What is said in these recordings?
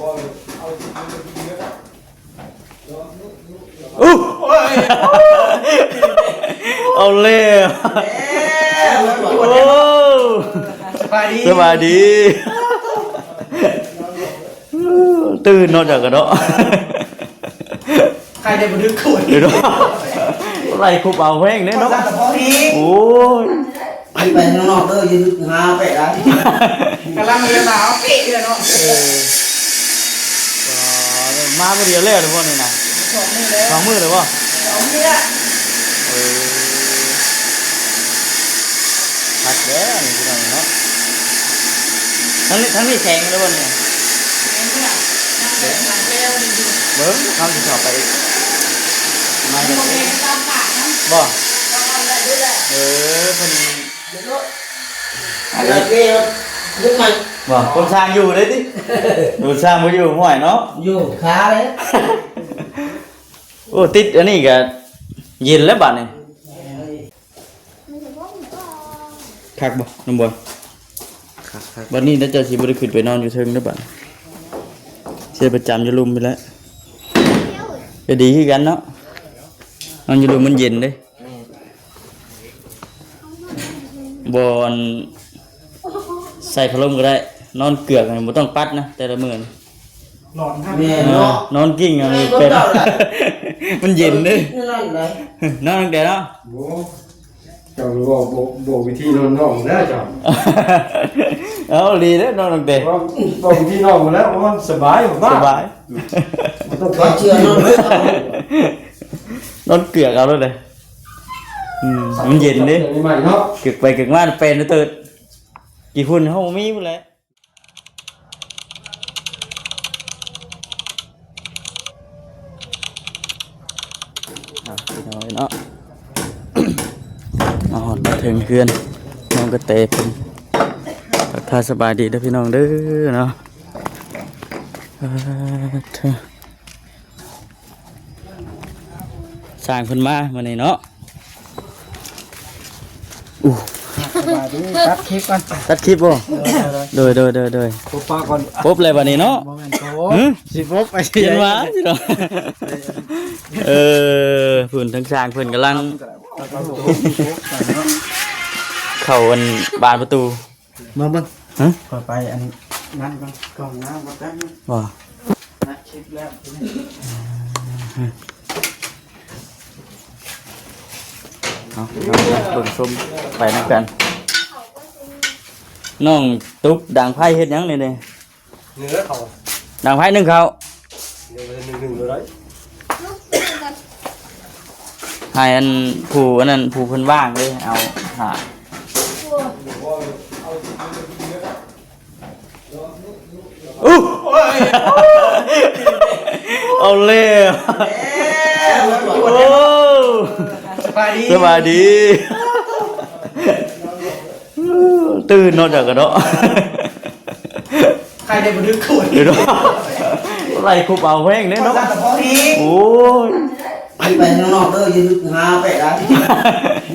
ໂອ້ ເອົາແລ້ວ ໂອ້ ສະບາຍດີ ສະບາຍດີ ຕື່ນເນາະ ເຈົ້າກໍເນາະ ໃຄໄດ້ບໍ່ຖືກຄົນ ເດີເນາະ ໄລ່ຄຸບເອົາແຮງເດ້ເນາະ ໂອ້ຍ ໄປຂ້າງນອກເດີ ຢ່າລືມຫາແປະໄດ້ ກຳລັງເລີຍມາເອົາເປະເລີຍເນາະ ເອີ ມາມື້ດຽວແລ້ວເດ້ບໍ່ນີ້ນະ ສອງມື້ແລ້ວ ສອງມື້ແລ້ວບໍ່ ສອງມື້ແລ້ວ ເອີ ຄັກແລ້ວນີ້ພີ່ນ້ອງເນາະ ທາງນີ້ ທາງນີ້ແຂງແລ້ວບໍ່ນີ້ ແຂງແລ້ວ ຍັງແຂງແລ້ວນີ້ຢູ່ ເບິ່ງ ເຮົາຊິເຂົ້າໄປອີກ ມາ ບໍ່ແມ່ນຕາມປາກນະ ບໍ່ ເອີ ເພິ່ນ ເຮັດໃໝ່ ບໍ່ ຄົນສ້າງຢູ່ເດ້ຕິ ຄົນສ້າງບໍ່ຢູ່ ຫ້ວຍເນາະ ຢູ່ຄາເດ້ ໂອ້ ຕິດອັນນີ້ກະເຢັນແລ້ວບາດນີ້ ຄັກບໍ່ ນ້ອງບອຍ ຄັກໆ ບາດນີ້ນະ ເຈົ້າຊິບໍ່ໄດ້ຂຶ້ນໄປນອນຢູ່ເທິງເດີບາດ ຊິໄປປະຈຳຢູ່ລຸ່ມນີ້ແຫຼະ ກໍດີຄືກັນເນາະ ນອນຢູ່ລຸ່ມມັນເຢັນເດ້. ແມ່ນ ບໍ່ອັນ ໃສ່ພັດລົມກໍໄດ້ ນອນເກືອກນີ້ບໍ່ຕ້ອງປັດນະ ແຕ່ລະມື້ນະ ນອນ ແມ່ນເນາະ ເອີ ນອນກິ້ງ ເອີ ເປັນ ມັນເຢັນເດ້ ນອນຕັ້ງແຕ່ເນາະ ໂອ້ ເຈົ້າບອກ ບອກ ບອກວິທີນອນນ້ອງແລ້ວເຈົ້າ ເອົາ ດີເດ້ ນອນຕັ້ງແຕ່ ບອກ ບອກວິທີນອນແລ້ວ ໂອ້ ສະບາຍ ສະບາຍ ບໍ່ຕ້ອງປັດ ເຊື່ອນອນ ນອນເກືອກເອົາໂລດເດ້. ອືມ ມັນເຢັນເດ້ ໃໝ່ເນາະ ກຶກໄປກຶກມາແປນເຕີດ ຂີ້ຝຸ່ນເຮົາບໍ່ມີພຸ້ນແຫຼະ ອ່ະ ພີ່ນ້ອງເນາະ ມາຮອດມາເຖິງເຮືອນນ້ອງກະແຕເພິ່ນ ທັກທາຍສະບາຍດີເດີພີ່ນ້ອງເດີເນາະ ເອີ ເທີ ຊ່າງເພິ່ນມາມື້ນີ້ເນາະ ອູ້ ສະບາຍດີ ຕັດຄລິບກ່ອນ ຕັດຄລິບບໍ່ ໂດຍ ໂດຍ ໂດຍ ໂດຍ ປົບປະກ່ອນ ປົບເລີຍບາດນີ້ເນາະ ບໍ່ແມ່ນປົບ ຫື ຊິປົບໄປຊິ ເຫັນວ່າຊິເນາະ ເອີ ພຸ້ນທາງຊ່າງເພິ່ນກຳລັງ ເຂົ້າອັນບານປະຕູ ມາເບິ່ງ ຮະ ຂ້ອຍໄປອັນນັ້ນກ່ອນ ເຂົ້າຫ້ອງນ້ຳກ່ອນແປັບໜຶ່ງ ວ່າ ອັດຄລິບແລ້ວ ເອົາ ເບິ່ງຊົມໄປນຳກັນ ນ້ອງຕຸກດັງໄຟເຮັດຫຍັງນີ້ເດ້ ເໜືອເຂົາ ດັງໄຟໜຶ້ງເຂົ້າ ເດີ ໜຶ້ງ ໜຶ້ງເລີຍ ໃຫ້ອັນຜູ້ອັນນັ້ນ ຜູ້ເພິ່ນວ່າງເດ້ ເອົາຖ້າ ໂອ້ ເອົາແລ້ວ ໂອ້ ສະບາຍດີ ສະບາຍດີ ຕື່ນເນາະ ເຈົ້າກໍເນາະ ໃຄໄດ້ບໍ່ຖືກຄົນ ເດີເນາະ ໄລ່ຄຸບເອົາແຮງເດ້ເນາະ ໂອ້ຍ ໄປຂ້າງນອກເດີ ຢ່າລືມຫາແປະໄດ້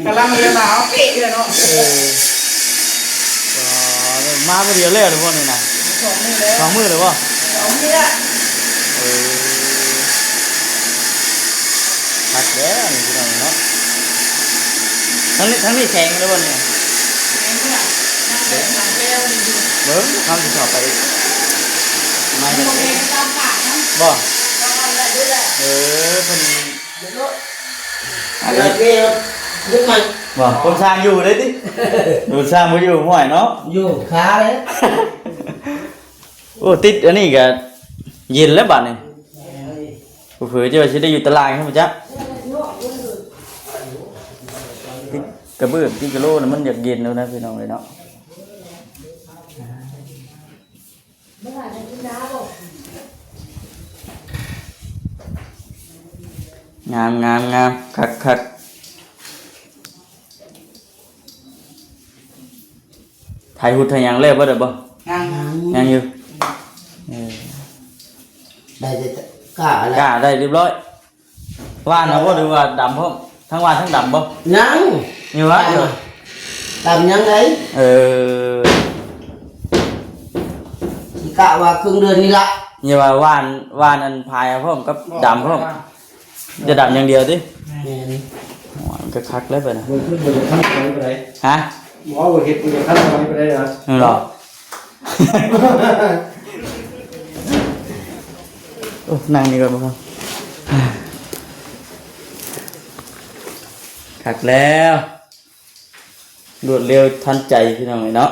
ກຳລັງເລີຍມາເອົາເປະເລີຍເນາະ ເອີ ມາມື້ດຽວແລ້ວເດ້ບໍ່ນີ້ນະ ສອງມື້ແລ້ວ ສອງມື້ແລ້ວບໍ່ ສອງມື້ແລ້ວ ເອີ ຄັກແລ້ວນີ້ພີ່ນ້ອງເນາະ ທາງນີ້ ທາງນີ້ແຂງແລ້ວບໍ່ນີ້ ແຂງແລ້ວ ຍັງແຂງແລ້ວນີ້ຢູ່ ເບິ່ງ ເຮົາຊິເຂົ້າໄປອີກ ມາ ບໍ່ແມ່ນຕາມປາກນະ ບໍ່ ເອີ ເພິ່ນ ອັນນີ້ ບໍ່ ຄົນສ້າງຢູ່ເດ້ຕິ ຄົນສ້າງບໍ່ຢູ່ ຫ້ວຍເນາະ ຢູ່ຄາເດ້ ໂອ້ ຕິດອັນນີ້ກະເຢັນແລ້ວບາດນີ້ ເຜີໆ ເຈົ້າຊິໄດ້ຢູ່ຕາລາງພຸ້ນຈັກ ຕິດກະເບື້ອງ ຕິດກະໂຫຼນະ ມັນຢາກເຢັນແລ້ວນະ ພີ່ນ້ອງເອີຍເນາະ. ງາມ ງາມ ງາມ ຄັກ ຄັກ. ໄຖຫຸດໄຖຫຍັງແລ້ວເບິດແລ້ວບໍ່? ຍັງ ຍັງຢູ່ ເອີ ໄດ້ແຕ່ກ້າແລ້ວ ກ້າໄດ້ຮຽບຮ້ອຍ. ຫວ່ານແລ້ວບໍ່ ຫຼືວ່າດຳພ້ອມ? ທັງຫວ່ານທັງດຳບໍ່? ຍັງ ຍັງຫວ່ານ ດຳຍັງໄດ ເອີ ຊິກະວ່າເຄິ່ງເດືອນນີ້ລະ. ຢ່າວ່າຫວ່ານ ຫວ່ານອັນພາຍເອົາພ້ອມກັບດຳພ້ອມ ຈະດຳຢ່າງດຽວຕິ? ແມ່ນ ໂອ້ຍ ມັນກໍຄັກແລ້ວບັດນີ້ ບໍ່ຄືບໍ່ໄດ້ທັນໄວປານໃດ ຮະ? ບໍ່ ບໍ່ເຮັດບໍ່ທັນໄວປານໃດນະ ແມ່ນບໍ່? ໂອ້ ນັ່ງນີ້ກ່ອນບໍ່ ຄັກແລ້ວ ລວດເລັວທັນໃຈພີ່ນ້ອງເອີຍເນາະ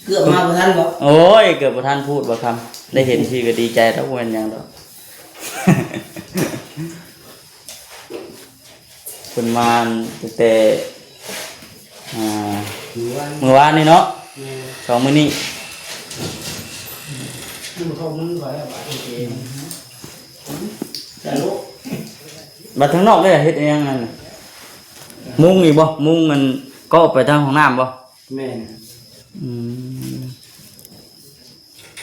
ເກືອບມາບໍ່ທັນບໍ່? ໂອ້ຍ ເກືອບບໍ່ທັນພູດບໍ່ຄຳ ໄດ້ເຫັນທີ່ກໍດີໃຈແລ້ວ ບໍ່ແມ່ນຫຍັງດອກ ເພິ່ນມາຕັ້ງແຕ່ ອ່າ ມື້ວານ ມື້ວານນີ້ເນາະ ແມ່ນ ສອງມື້ນີ້ ມັນເຂົ້າມື້ໄປແລ້ວບາດນີ້ ອືມ ແຕ່ໂລະ ບັດທາງນອກເດ້ ເຮັດອີ່ຫຍັງນັ້ນ ມຸງນີ້ບໍ່? ມຸງອັນເກາະໄປທາງຫ້ອງນ້ຳບໍ່? ແມ່ນ ອືມ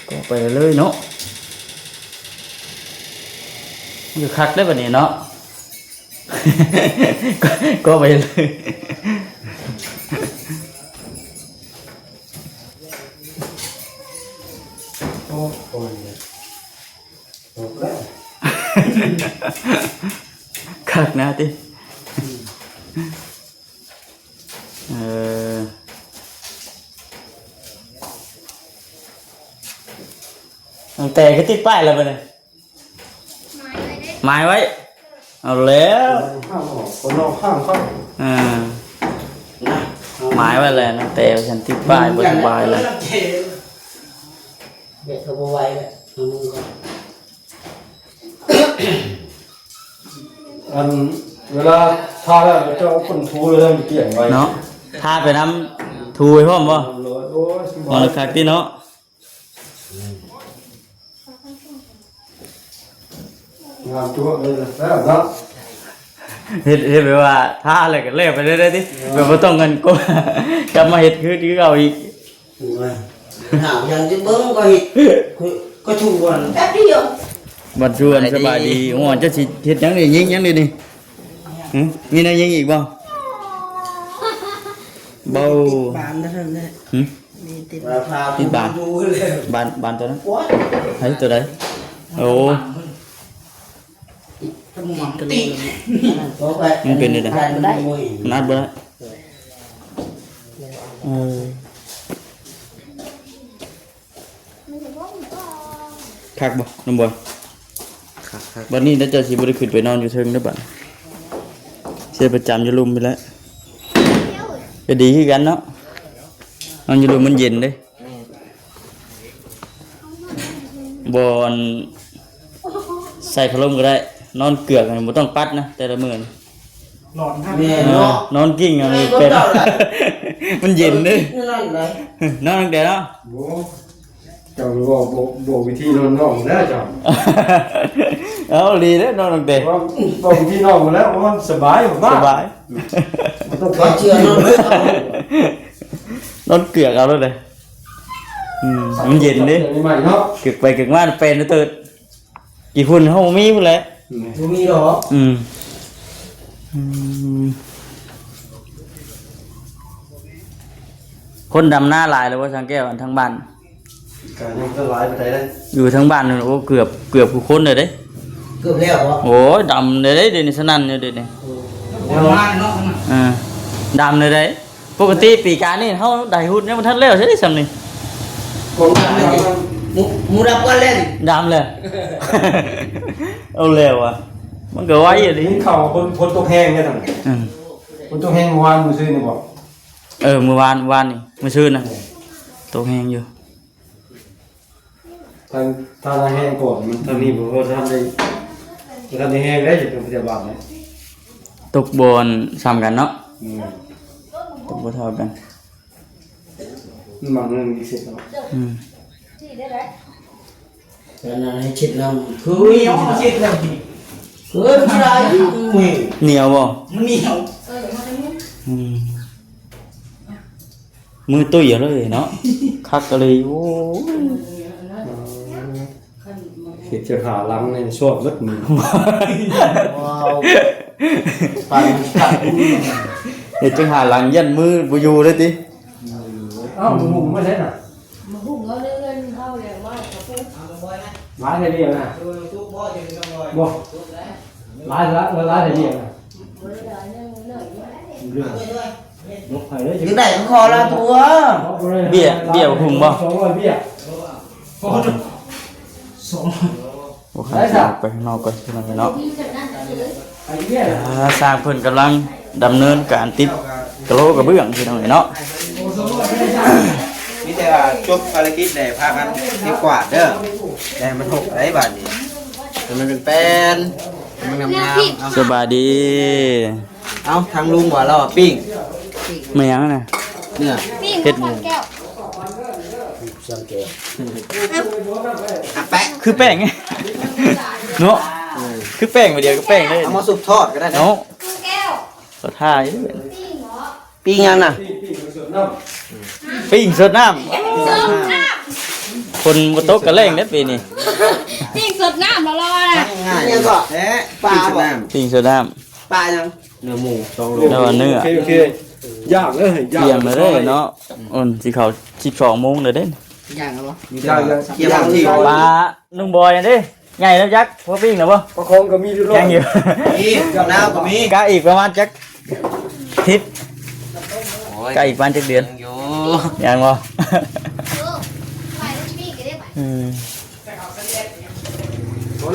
ເກາະໄປເລີຍເນາະ ມັນກໍຄັກເດ້ບັດນີ້ເນາະ ເກາະໄປເລີຍ ໂອ້ຍ ຄັກນະຕິ ເອີ ຕັ້ງແຕ່ຄືຕິດປ້າຍແລ້ວບັດນີ້ ໝາຍໄວ້ ເອົາແລ້ວ ຫ້າມອອກ ຄົນນອກຫ້າມເຂົ້າ ເອີ ໝາຍໄວ້ແລ້ວ ຕັ້ງແຕ່ວ່າຊັ້ນ ຕິດປ້າຍບໍ່ສະບາຍແລ້ວ ແບບກໍບໍ່ໄຫວແລ້ວ ເອົາມືກ່ອນ ອັນເວລາທາແລ້ວ ເຈົ້າເອົາຄົນຖູເລີຍ ມັນກ້ຽງໄວເນາະ ທາໄປນຳ ຖູໄປພ້ອມບໍ່? ໂອ້ຍ ສະບາຍ ມັນຄັກຕິເນາະ ງາມຈັ້ວເລີຍ ແຊບເນາະ ເຮັດ ເຮັດແບບວ່າທາແລ້ວກໍແລ້ວໄປເລີຍໄດ້ຕິ ເອີ ແບບບໍ່ຕ້ອງເງິນກົບ ກັບມາເຮັດຄື ຄືເກົ່າອີກ ໂອ້ຍ ຫາຫຍັງຈະເບິ່ງ ກໍເຮັດ ກໍ ກໍຖູອັນແປັບດຽວ ບັດຊວນ ສະບາຍດີ ສະບາຍດີ ໂອ້ ເຈົ້າຊິເຮັດຫຍັງນີ້ ຍິງຫຍັງນີ້ນີ້ ຫຶ ມີແນວຍິງອີກບໍ່? ເບົາ ບານເທົ່ານັ້ນແຫຼະ ຫຶ ມີຕິດ ຕິດບານ ບານ ບານຕົວນັ້ນ ໂອ້ຍ ໃຫ້ຕົວໃດ? ໂອ້ ມັນເປັນໄດ້ໃດ? ມັນອັດບໍ່ໄດ້ ເອີ ຄັກບໍ່ ນ້ອງບອຍ? ຄັກໆ ບັດນີ້ນະ ເຈົ້າຊິບໍ່ໄດ້ຂຶ້ນໄປນອນຢູ່ເທິງເດີບັດ ຊິໄດ້ໄປຈຳຢູ່ລຸ່ມພຸ້ນແຫຼະ ກໍດີຄືກັນເນາະ ນອນຢູ່ລຸ່ມມັນເຢັນເດ້ ແມ່ນ ບ່ອນໃສ່ພັດລົມກໍໄດ້ ນອນເກືອກ ບໍ່ຕ້ອງປັດນະ ແຕ່ລະມື້ນະ ນອນ ແມ່ນເນາະ ເອີ ນອນກິ້ງ ເອີ ເປັນ ມັນເຢັນເດ້ ນອນແຕ່ເນາະ ໂອ້ ເຈົ້າບອກ ບອກ ບອກວິທີນອນນ້ອງແລ້ວເຈົ້າ ເອົາ ດີເດ້ນອນຕັ້ງແຕ່ ບອກ ບອກວິທີນ້ອງແລ້ວ ໂອ້ ສະບາຍ ສະບາຍ ບໍ່ຕ້ອງເຊື່ອນອນ ນອນເກືອກເອົາໂລດເດ້ ອືມ ມັນເຢັນເດ້ ໃໝ່ເນາະ ເກືອກໄປເກືອກມາ ແປນເຕີດ ຂີ້ຝຸ່ນເຮົາບໍ່ມີພຸ້ນແຫຼະ ບໍ່ມີດອກ ອືມ ອືມ ຄົນດຳນາຫຼາຍແລ້ວບໍ່ ຊ່າງແກ້ວ ອັນທາງບ້ານ? ກໍຍັງບໍ່ຫຼາຍປານໃດເດ້ ຢູ່ທາງບ້ານ ໂອ້ ເກືອບ ເກືອບທຸກຄົນເລີຍເດ້ ເກືອບແລ້ວບໍ່? ໂອ້ຍ ດຳເດ້ ດຽວນີ້ສະນັ້ນຢູ່ເດ້ນີ້ ເອີ ດຳເດ້ ປົກກະຕິປີກາຍນີ້ເຮົາໄດ້ຮຸດຍັງບໍ່ທັນແລ້ວໃຊ່ສ່ຳນີ້ ໝູ່ ໝູ່ດັບກ່ອນແລ້ວນີ້ ດຳແລ້ວ ເອົາແລ້ວວ່າ ມັນກໍໄວອີ່ຫຼີ ເຫັນຂ່າວວ່າຝົນ ຝົນຕົກແຮງເດ້ ອືມ ຝົນຕົກແຮງມື້ວານມື້ຊືນນີ້ບໍ? ເອີ ມື້ວານ ວານນີ້ ມື້ຊືນນະ ຕົກແຮງຢູ່ ທາງ ທາງນັ້ນແຮງກ່ອນ ມັນທາງນີ້ບໍ່ທັນໄດ້ ບໍ່ທັນໄດ້ແຮງເດ້ ຈະເປັນພະຍາບານເດ້ ຕົກບໍ່ສ່ຳກັນເນາະ ອືມ ຕົກບໍ່ເທົ່າກັນ ມັນບາງເລື່ອງມີສິດເນາະ ອືມ ອັນນັ້ນໃຫ້ເຊັດນ້ຳ ເຮີ້ຍ ເຊັດນ້ຳ ເຮີ້ຍ ມັນຫຼາຍຢູ່ ເໜຽວບໍ່? ມັນໜຽວ ອືມ ມືຕຸ້ຍເອົາເລີຍເນາະ ຄັກອີ່ຫຼີ ໂອ້ຍ ເຮັດຈັກຫ້າຫຼັງໃນຊອກເບິດມື້ ວ້າວ ປານມັນຄັກ ເຮັດຈັກຫ້າຫຼັງ ຢ້ານມືບໍ່ຢູ່ເລີຍຕິ ເອົ້າ ໝາກຫຸ່ງໄປໃສນະ? ໝາກຫຸ່ງເອົາໃນເຮືອນເຮົາແຫຼະ ມາກະປຸກ ເອົາກະບອຍນະ. ຫຼາຍແທ້ເດນະ ບໍ່ ຫຼາຍລະ ຫຼາຍແທ້ເດນະ ເລື່ອງ ຍົກໃຫ້ເລີຍ ຈັ່ງໃດກໍຂໍລາຕົວະ ເບ້ຍ ເບ້ຍຫຸງບໍ່ ສອງຮ້ອຍເບ້ຍ ສອງ ໂອ້ ຂ້າຊິອອກໄປຂ້າງນອກກ່ອນ ພີ່ນ້ອງເນາະ ອ່າ ຊ່າງເພິ່ນກຳລັງດຳເນີນການຕິດກະໂຫຼກະເບື້ອງ ພີ່ນ້ອງເນາະ ມີແຕ່ວ່າຈົບພາລະກິດແລ້ວພາກັນເກັບກວາດເດີ ແຕ່ມັນຫົກໄດ໋ບາດນີ້ ໃຫ້ມັນເປັນແປ້ນ ໃຫ້ມັນງາມໆ ເອົາ ສະບາຍດີ ເອົາ ທາງລຸງວ່າລາວວ່າປີ້ງ ແມ່ນຫຍັງນະ ເນື້ອ ປີ້ງ ເຮັດໝູ ແກ້ວ ແປະ ຄືແປ້ງເນາະ ເອີ ຄືແປ້ງ ບາດດຽວຄືແປ້ງເລີຍ ເອົາມາສຸບທອດກໍໄດ້ເນາະ ແກ້ວ ກໍທ່າຢູ່ ປີ້ງຫຍັງນະ ປີ້ງສົດນ້ຳ ຝົນບໍ່ຕົກກໍແລ້ງເດ້ປີນີ້ ປີ້ງສົດນ້ຳ ລໍໆນະ ງ່າຍແທ້ ປາບໍ່ ປີ້ງສົດນ້ຳ ປາຫຍັງ ເນື້ອໝູສອງໂລ ແລ້ວເນື້ອ ໂອເຄ ໂອເຄ ຍ່າງເດີ ຍ່າງ ທ່ຽງແລ້ວເດີເນາະ ໂອ້ ຊິເຂົ້າສິບສອງໂມງແລ້ວເດ້ ຍ່າງແລ້ວບໍ່ ຍ່າງ ຍ່າງ ຍ່າງທີ່ ປາລຸງບອຍນັ້ນເດ້ ໃຫຍ່ແລ້ວຈັກ ພໍປີ້ງແລ້ວບໍ່ ປາຄອງກໍມີຢູ່ ຍັງຢູ່ ມີ ນາວກໍມີ ກະອີກປະມານຈັກທິດ ໂອ້ຍ ກະອີກປະມານຈັກເດືອນ ຍັງຢູ່ ຍັງບໍ່ ເອີ ໄປແລ້ວປີ້ງກໍໄດ້ໄປ ອືມ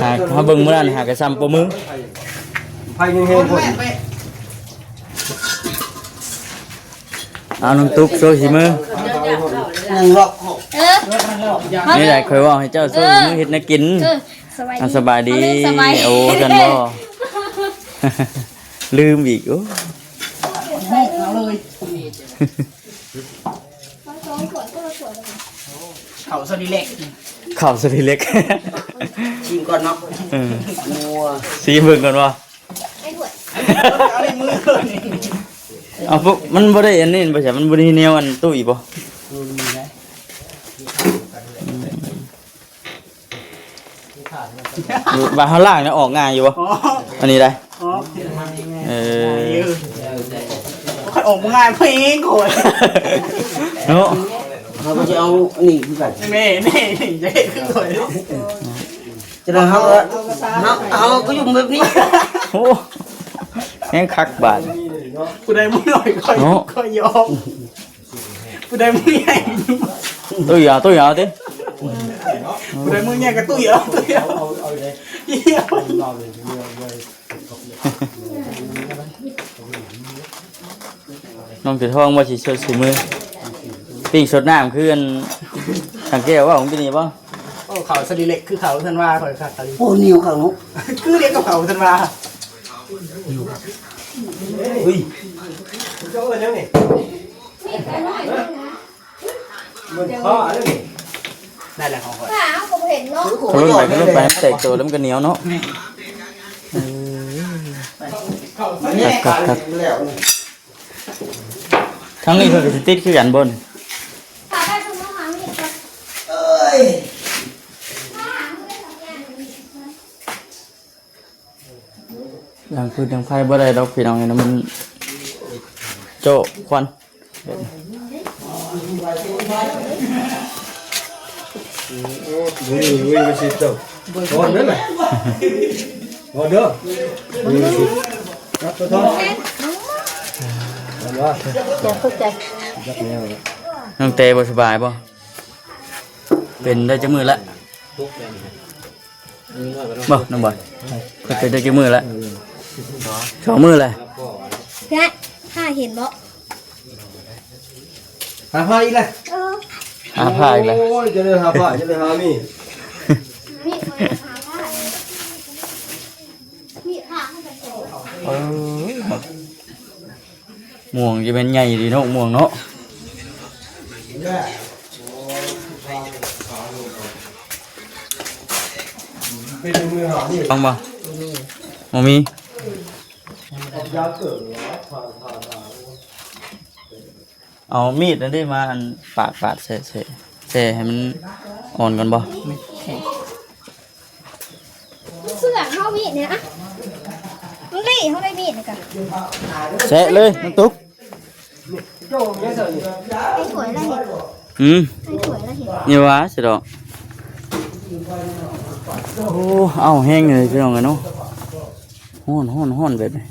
ຫາ ເຮົາເບິ່ງມື້ນັ້ນຫາກະຊ່ຳປົວມື ໄຟແຮງໆ ພຸ້ນ ເອົານ້ອງຕຸກໂຊສີມື ໜຶ່ງລອບ ເອີ ນີ້ແຫຼະຂ້ອຍເວົ້າໃຫ້ເຈົ້າໂຊສີມືເຮັດແນວກິນ ເອີ ສະບາຍດີ ອ່າ ສະບາຍດີ ເອົາເລີຍ ສະບາຍ ໂອ້ ຊັ້ນບໍ່ ລືມອີກ ໂອ້ ເອົາເລີຍ ເຂົ້າສະລີເລັກ ເຂົ້າສະລີເລັກ ຊີມກ່ອນເນາະ ເອີ ງົວ ຊີມເບິ່ງກ່ອນວ່າ ເອົາ ມັນບໍ່ໄດ້ອັນນີ້ບໍ່ຊະ ມັນບໍ່ໄດ້ແນວອັນຕຸ້ຍບໍ່ ບໍ່ມີໄດ໋ ອືມ ວ່າເຮົາລ້າງນີ້ອອກງ່າຍຢູ່ບໍ່ ອໍ ອັນນີ້ໄດ໋ ອໍ ເອີ ຄັນອອກບໍ່ງ່າຍເພງໂກຍ ເນາະ ເຮົາກໍຈະເອົາອັນນີ້ຄືກັນ ແມ່ ແມ່ ຢ່າເຮັດຄືຂ້ອຍ ຈະໄດ້ເຮົາ ເຮົາ ເຮົາກໍຢູ່ແບບນີ້ ໂອ້ ແຮງຄັກບາດ ຜູ້ໃດມືໜ້ອຍຂ້ອຍ ເນາະ ຂ້ອຍຍອມ ຜູ້ໃດມືໃຫຍ່ ຕຸ້ຍເອົາ ຕຸ້ຍເອົາຕິ ຜູ້ໃດມືໃຫຍ່ກໍຕຸ້ຍເອົາ ຕຸ້ຍເອົາ ນ້ອງເສືອທອງວ່າຊິສົດສີມື ປີ້ງສົດນ້ຳຄືອັນ ທາງແກ້ວເວົ້າມື້ກີ້ນີ້ບໍ່? ໂອ້ ເຂົ້າສະລີເລັກຄືເຂົ້າເພິ່ນວ່າ ຂ້ອຍຄັກອີ່ຫຼີ ໂອ້ ໜຽວຄັກເນາະ ຄືລຽກກັບເຂົ້າເພິ່ນວ່າ ເຮີ້ຍ ເຈົ້າເອີ້ນຫຍັງນີ້? ມັນຄາເດ້ນີ້ ນັ້ນແຫຼະຂອງຂ້ອຍ ເຮົາກໍບໍ່ເຫັນເນາະ ຂະລຸ້ນໄປຂະລຸ້ນໄປ ແຕກໂຕແລ້ວມັນກໍໜຽວເນາະ ເອີ ຄັກໆໆ ທາງນີ້ເພິ່ນກໍຊິຕິດຄືກັນບໍ່ນີ້? ດັງຟືນດັງໄຟບໍ່ໄດ້ດອກພີ່ນ້ອງເອີຍ ມັນໂຈະຄວັນ ນ້ອງເຕບໍ່ສະບາຍບໍ່? ເປັນໄດ້ຈັກມື້ລະ? ບໍ່ ນ້ອງບອຍ ເພິ່ນເປັນໄດ້ຈັກມື້ລະ? ສອງມື້ແລ້ວ ແພະ ຫາເຫັນບໍ່? ຫາຜ້າອີກແລ້ວ ເອີ ຫາຜ້າອີກແລ້ວ ໂອ້ຍ ຈະໄດ້ຫາຜ້າ ຈະໄດ້ຫາມີດ ມີດ ມີດ ເອີ. ມ່ວງຈະແມ່ນໃຫຍ່ດີເນາະ ມ່ວງເນາະ ເປັນມືຫານີ້ ຟັງບໍ່? ບໍ່ມີ ເອົາມີດນັ້ນເດ້ ມາອັນປາດ ປາດ ແຊະ ແຊະ ແຊະໃຫ້ມັນອ່ອນກ່ອນບໍ່? ເຊື່ອເຮົາມີດນີ້ອະ ມັນລີ້ເຮົາໄດ້ມີດນີ້ກະ ແຊະເລີຍນ້ອງຕຸກ ໄອ້ຖ້ວຍລະເຫັນ ອືມ ໄອ້ຖ້ວຍລະເຫັນ ຢ່າວ່າຊິດອກ ໂອ້ ເອົາແຮງເລີຍພີ່ນ້ອງເອີຍເນາະ. ຮ້ອນ ຮ້ອນ ຮ້ອນແບບນີ້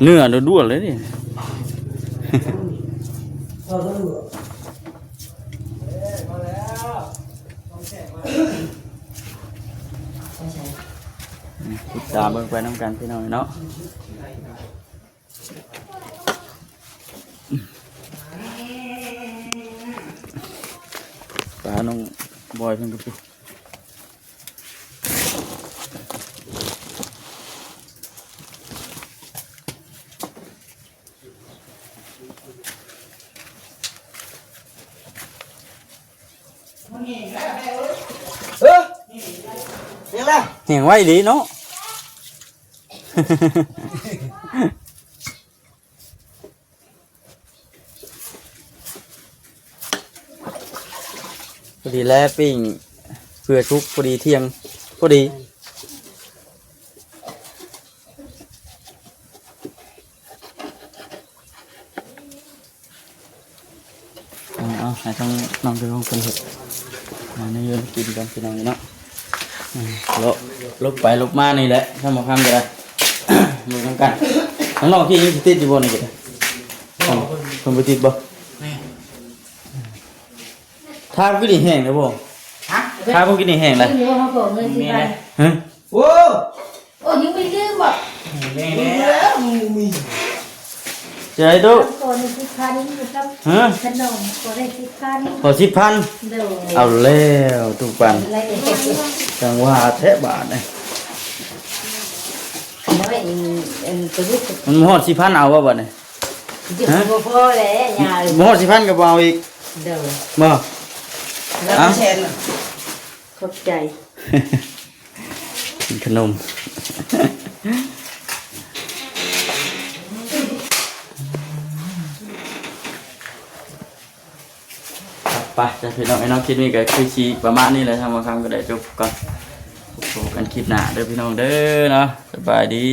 ເນື້ອດ້ວນໆເລີຍນີ້. ຕິດຕາມເບິ່ງໄປນຳກັນພີ່ນ້ອງເນາະ. ປານ້ອງບອຍເພິ່ນກໍ ເອີ ຍັງລະ ແຮງໄວອີ່ຫຼີເນາະ. ພໍດີແລ້ວ ປີ້ງເພື່ອສຸກ ພໍດີທ່ຽງ ພໍດີ. ເອົາ ເອົາ ໃຫ້ທາງນ້ອງເຈົ້າຂອງເພິ່ນເຮັດ ຫາແນວຢູ່ແນວກິນກ່ອນພີ່ນ້ອງເນາະ. ເອີ ເລາະຫຼົບໄປຫຼົບມານີ້ແຫຼະ ທາງໝໍຄຳກໍໄດ້ ເບິ່ງນຳກັນ. ທາງນອກທີ່ຍັງຊິຕິດຢູ່ບໍ່ນີ້ກໍໄດ້? ເພິ່ນບໍ່ຕິດບໍ່? ຖ້າບໍ່ກິນນີ້ແຫ້ງແລ້ວບໍ່? ຮະ? ຖ້າບໍ່ກິນນີ້ແຫ້ງແລ້ວ. ເງິນຢູ່ ເຮົາຂໍເງິນສິບພັນ. ຮະ? ໂອ້ ໂອ້ ຍັງບໍ່ລືມບໍ່? ແນ່ໆ ເອີ ມີ ມີ ໃຈດຸ ຂໍເງິນສິບພັນ ຢູ່ກັບ ຮະ? ຂະໜົມ ຂໍໄດ້ສິບພັນ. ຂໍສິບພັນ? ໂດຍ. ເອົາແລ້ວ ຕູ້ປັນ ຈັ່ງວ່າແທ້ບາດນີ້. ໂອ້ຍ ອັນ ອັນ ຕົວນີ້ ມັນບໍ່ຮອດສິບພັນ ເອົາບໍ່ບາດນີ້? ຮະ? ບໍ່ພໍແລ້ວ ບໍ່ຮອດສິບພັນກໍບໍ່ເອົາອີກ. ໂດຍ. ບໍ່? ແລ້ວ ເອົ້າ ແສນ ຂອບໃຈ. ກິນຂະໜົມ. ໄປ ຈ້າ ພີ່ນ້ອງເອີຍເນາະ, ຄລິບນີ້ກໍຄືຊິປະມານນີ້ແຫຼະ, ທາງບ່າວຄຳກໍໄດ້ຈົບກ່ອນ. ພົບກັນຄລິບໜ້າເດີພີ່ນ້ອງເດີເນາະ, ສະບາຍດີ.